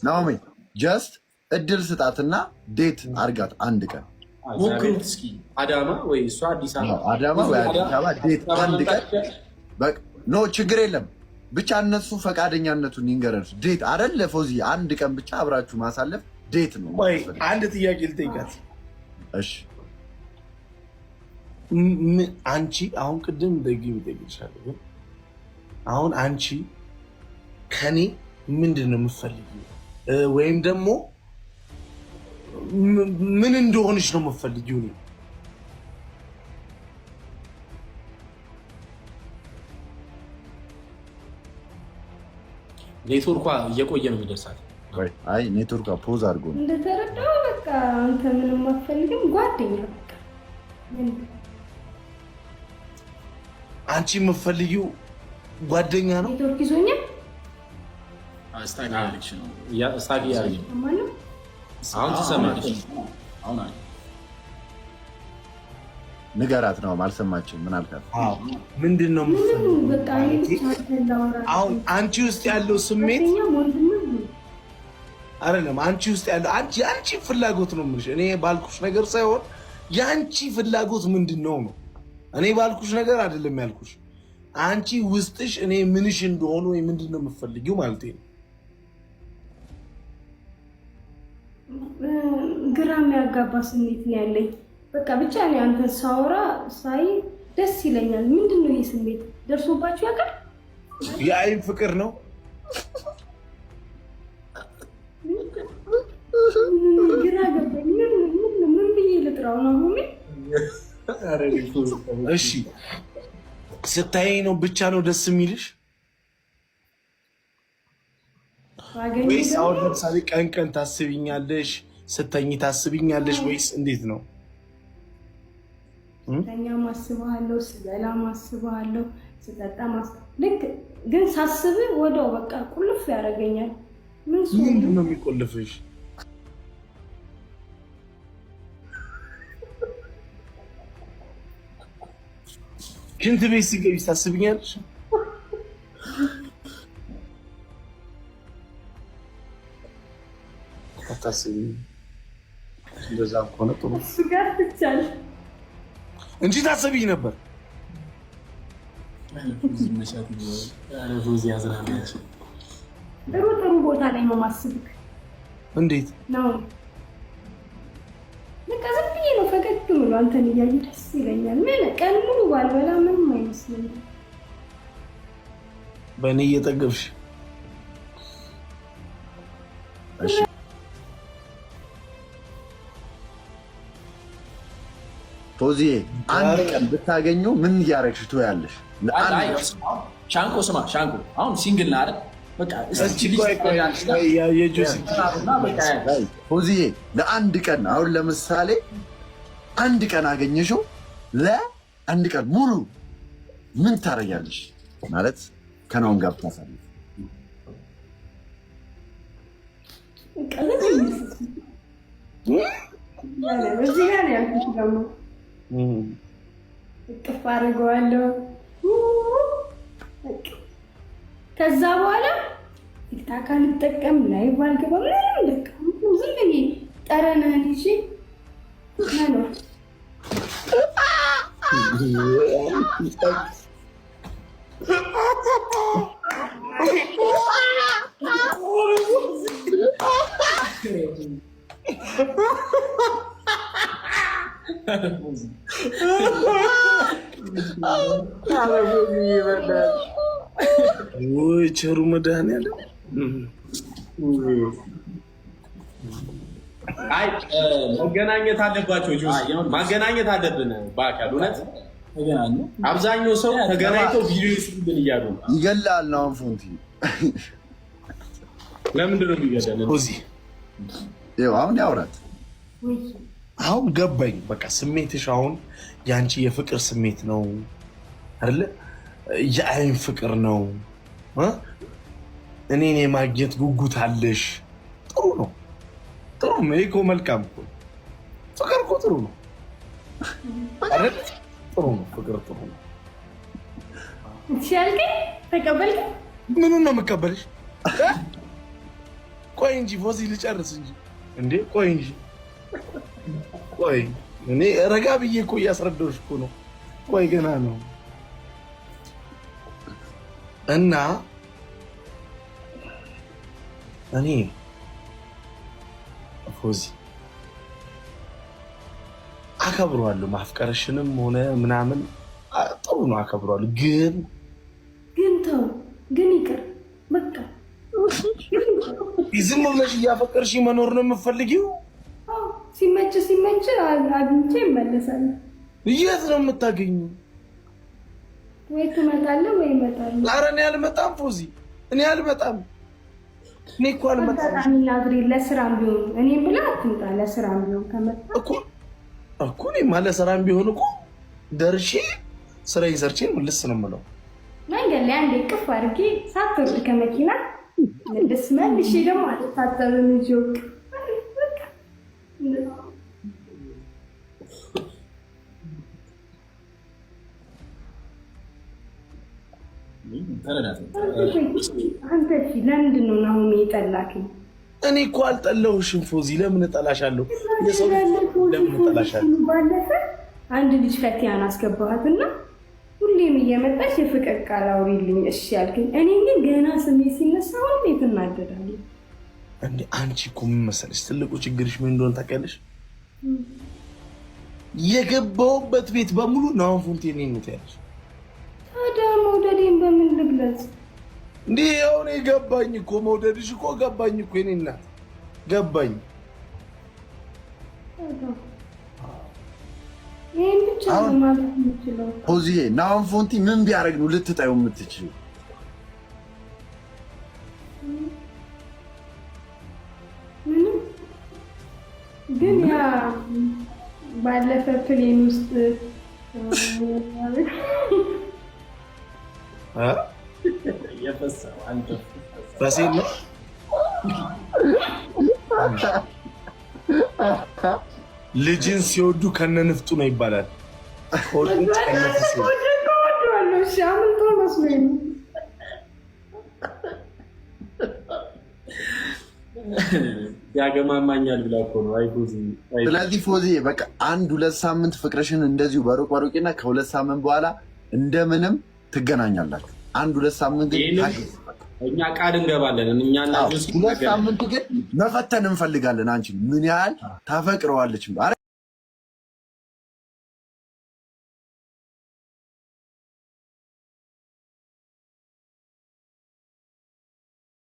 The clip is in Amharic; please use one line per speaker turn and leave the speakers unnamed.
ናኦሚ just እድል ስጣትና date አርጋት አንድ ቀን።
ሞክሩት እስኪ አዳማ ወይ እሷ አዲስ አበባ፣
አዳማ ወይ አዲስ አበባ date አንድ ቀን። No ችግር የለም፣ ብቻ እነሱ ፈቃደኛነቱን ይንገረን። Date አይደለ ፎዚ፣ አንድ ቀን ብቻ አብራችሁ ማሳለፍ date ነው።
አንድ ጥያቄ ልጠይቃት።
እሺ።
አንቺ አሁን ቅድም ደግሜ እጠይቅሻለሁ፣ ግን አሁን አንቺ ከኔ ምንድን ነው የምትፈልጊው? ወይም ደግሞ ምን እንደሆንሽ ነው የምትፈልጊው? እኔ
ኔትወርኳ እየቆየ ነው የሚደርሳት።
አይ ኔትወርኳ pause አድርጎ ነው።
እንደተረዳው በቃ አንተ ምንም አትፈልግም፣ ጓደኛ በቃ።
አንቺ የምትፈልጊው ጓደኛ ነው።
ኔትወርክ ይዞኛል።
Stuck እያደረገች ነው። አሁን ትሰማለች።
ንገራት ነው፣ አልሰማችም። ምን አልካት?
ምንድን ነው አሁን አንቺ ውስጥ ያለው ስሜት አይደለም። አንቺ ውስጥ ያለው አንቺ አንቺ ፍላጎት ነው የምልሽ። እኔ ባልኩሽ ነገር ሳይሆን የአንቺ ፍላጎት ምንድን ነው ነው። እኔ ባልኩሽ ነገር አይደለም ያልኩሽ። አንቺ ውስጥሽ እኔ ምንሽ እንደሆኑ ወይ ምንድን ነው የምትፈልጊው ማለት ነው።
ግራ የሚያጋባ ስሜት ነው ያለኝ። በቃ ብቻ እኔ አንተን ሳወራ ሳይ ደስ ይለኛል። ምንድን ነው ይህ ስሜት ደርሶባችሁ ያውቃል?
የአይን ፍቅር ነው።
ግራ ገባኝ። ምን ብዬ ልጥራው ነው?
እሺ ስታይ ነው ብቻ ነው ደስ የሚልሽ ወይስ አሁን ለምሳሌ ቀን ቀን ታስቢኛለሽ፣ ስተኝ ታስቢኛለሽ ወይስ እንዴት ነው?
ስተኛ ማስበሃለሁ፣ ስበላ ማስበሃለሁ፣ ስጠጣ ልክ ግን ሳስብ ወደው በቃ ቁልፍ ያደርገኛል።
ምንድን ነው የሚቆልፍሽ? ሽንት ቤት ሲገቢ ታስብኛለሽ? አታስቢም? እንደዛ ከሆነ ጥሩ እንጂ ታስቢኝ ነበር።
ጥሩ ጥሩ ቦታ ላይ ነው ማስብክ።
እንዴት
ነው? በቃ ዝም ብዬ ነው ፈገግ ብሎ አንተን እያየ ደስ ይለኛል። ምን ቀን ሙሉ ባልበላ ምንም አይመስለኝም።
በእኔ እየጠገብሽ።
ፎዚዬ አንድ ቀን ብታገኙ ምን እያደረግሽ ትውያለሽ?
ሻንቆ ስማ፣ ሻንቆ አሁን single ነህ አይደል?
ፎዚዬ ለአንድ ቀን አሁን ለምሳሌ አንድ ቀን አገኘሽው፣ ለአንድ ቀን ሙሉ ምን ታደርጊያለሽ? ማለት ከናውን ጋር ብታሳልፍ።
እዚህ ጋር ነው ያልኩሽ። ደግሞ እቅፍ አድርገዋለሁ። ከዛ በኋላ ቲክታክ አልጠቀም፣ live አልገባም፣ ምንም በቃ ዝም ብዬ ጠረንህን ይዤ መኖር።
ወይ ቸሩ መድኃኒዓለም።
አይ መገናኘት አለባቸው፣ ማገናኘት አለብን በአካል እውነት። አብዛኛው ሰው ተገናኝተው ቪዲዮ ይስሩልን እያሉ ነው።
ይገላል ነው አሁን ፎንቲ።
ለምንድን ነው የሚገለን?
ይኸው አሁን ያውራት።
አሁን ገባኝ። በቃ ስሜትሽ አሁን የአንቺ የፍቅር ስሜት ነው አይደለ? የአይን ፍቅር ነው። እኔን የማግኘት ጉጉት አለሽ። ጥሩ ነው፣ ጥሩ ነው። ይሄ እኮ መልካም እኮ ፍቅር እኮ ጥሩ ነው አይደል? ጥሩ ነው፣ ፍቅር ጥሩ ነው።
ሲያልከኝ ተቀበልከኝ።
ምኑን ነው የምቀበልሽ? ቆይ እንጂ ፎዚ ልጨርስ እንጂ እንዴ፣ ቆይ እንጂ ቆይ፣ እኔ ረጋ ብዬ እኮ እያስረዳሁሽ እኮ ነው። ቆይ ገና ነው እና እኔ ፎዚ አከብረዋለሁ፣ ማፍቀርሽንም ሆነ ምናምን ጥሩ ነው፣ አከብረዋለሁ። ግን
ግን ተው ግን ይቅር በቃ
ዝም ብለሽ እያፈቀርሽ መኖር ነው የምትፈልጊው?
ሲመች ሲመች አግኝቼ ይመለሳል።
የት ነው የምታገኙ?
ወይ ትመጣለህ ወይ እመጣለሁ።
ኧረ እኔ አልመጣም ፎዚ፣ እኔ አልመጣም። እኔ እኮ አልመጣም።
ለስራም ቢሆን እኔም ብለህ አትምጣ። ለስራም ቢሆን ከመጣ
እኮ እኮ እኔማ ለስራም ቢሆን እኮ ደርሼ ስራዬን ሰርቼ ምልስ ነው የምለው።
መንገድ ላይ አንዴ እቅፍ አድርጌ ሳትወርድ ከመኪና ምልስ መልሼ ደግሞ አልታጠብም እንጂ ወቅ አንተ ለምንድን ነው ናሆሜ የጠላከኝ?
እኔ እኮ አልጠላሁሽም ፎዚ። ለምን እጠላሻለሁ? ለምን እጠላሻለሁ?
ባለፈ አንድ ልጅ ፈቲያን አስገባሃትና ሁሌም እየመጣች የፍቅር ቃል አውሪልኝ እሺ ያልከኝ፣ እኔ ግን ገና ስሜ ሲነሳ ሁሌ ትናደዳለህ።
እንደ አንቺ እኮ ምን መሰለሽ ትልቁ ችግርሽ ምን እንደሆነ ታውቂያለሽ? የገባሁበት ቤት በሙሉ ናሆም ፎንቴ እኔን ነው ትያለሽ።
ታዲያ መውደዴን በምን ልግለጽ?
እንዲህ አሁን የገባኝ እኮ መውደድሽ እኮ ገባኝ እኮ የእኔ እናት ገባኝ።
ይህን ብቻ ነው ማለት የምችለው።
ፎዚዬ ናሆም ፎንቲ ምን ቢያደርግ ነው ልትጠይው የምትችይው?
ምንም ግን ያ ባለፈ plane ውስጥ
ፈሴን ነው ልጅን ሲወዱ ከነንፍጡ ነው ይባላል።
ያገማማኛል ብላ እኮ ነው። አይ ፎዚ፣
ስለዚህ ፎዚ በቃ አንድ ሁለት ሳምንት ፍቅርሽን እንደዚሁ በሩቅ በሩቅና ከሁለት ሳምንት በኋላ እንደምንም ትገናኛላችሁ። አንድ ሁለት ሳምንት ግን
እኛ ቃል እንገባለን። እኛና
ሁለት ሳምንት ግን መፈተን እንፈልጋለን። አንቺ ምን ያህል ታፈቅረዋለች?